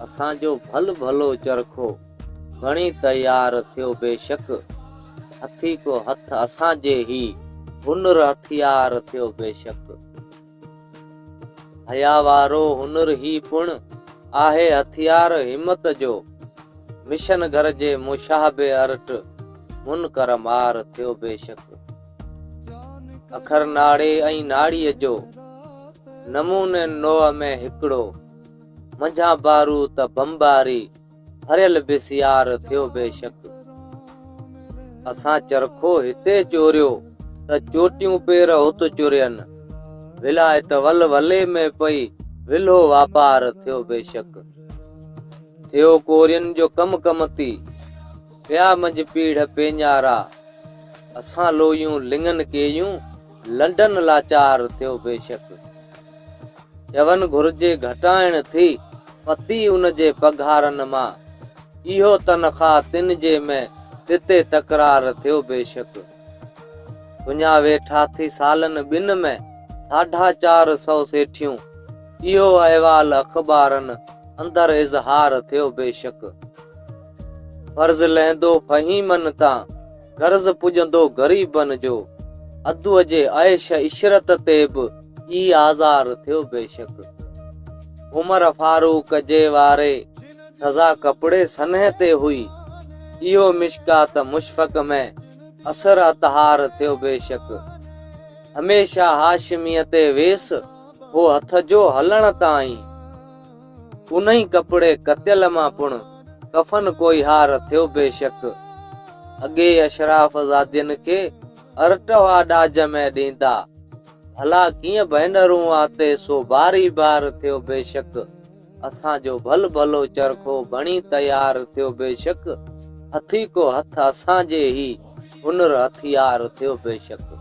اسان جو ڀل ڀلو چرخو بڻي تيار ٿيو بيشڪ. هٿيڪو هٿ اسان جي هي هنر هٿيار ٿيو بيشڪ. حيا وارو هنر هي پڻ آهي هٿيار همت جو. مشن گهر جي مشاهبي ارٽ منڪر مار ٿيو بيشڪ. اکر ناڙي ۽ ناڙيء جو نموني نوع ۾ هڪڙو. منجهان باروت بمباري ڀريل بسيار ٿيو بيشڪ. اسان چرخو هتي چوريو ته چوٽيون پير هت چرين. ولايت ول ولي ۾ پئي ولهو واپار ٿيو بيشڪ. ٿيو ڪورين جو ڪم ڪمتي پيا منجهه پيڙهه پيڃارا. اسان لوئيون لڱن ڪيون لنڊن لاچار ٿيو بيشڪ. چون گهرجي گهٽائڻ ٿي پتي ان جي پگهارن مان اهو تنخواه تن جي ۾ تتي تڪرار ٿيو بيشڪ. سڃا ويٺا ٿي سالن ٻن ۾ ساڍا 400 سيٺيون اهو احوال اخبارن اندر اظهار ٿيو بيشڪ. فرض لهندو فهيمن تان غرض پڄندو غريبن جو، عدو جي عيش عشرت تي به ئي آزار ٿيو بيشڪ. عمر فاروق جي واري سزا ڪپڙي سنهي تي هئي، اهو مشڪات مشفق ۾ اثر اطهار ٿيو بيشڪ. هميشه هاشميء تي ويس هو هٿ جو هلڻ تائين. انهي ڪپڙي ڪتيل مان پڻ ڪفن ڪوئي هار ٿيو بيشڪ. اڳي اشراف زادين کي ارٽ هئا ڏاج ۾ ڏيندا. ڀلا ڪيئن ڀينرون آتي سو باري بار ٿيو بيشڪ. اسان جو ڀل ڀلو چرخو بڻي تيار ٿيو بيشڪ. هٿيڪو هٿ اسان جي هي هنر هٿيار ٿيو بيشڪ.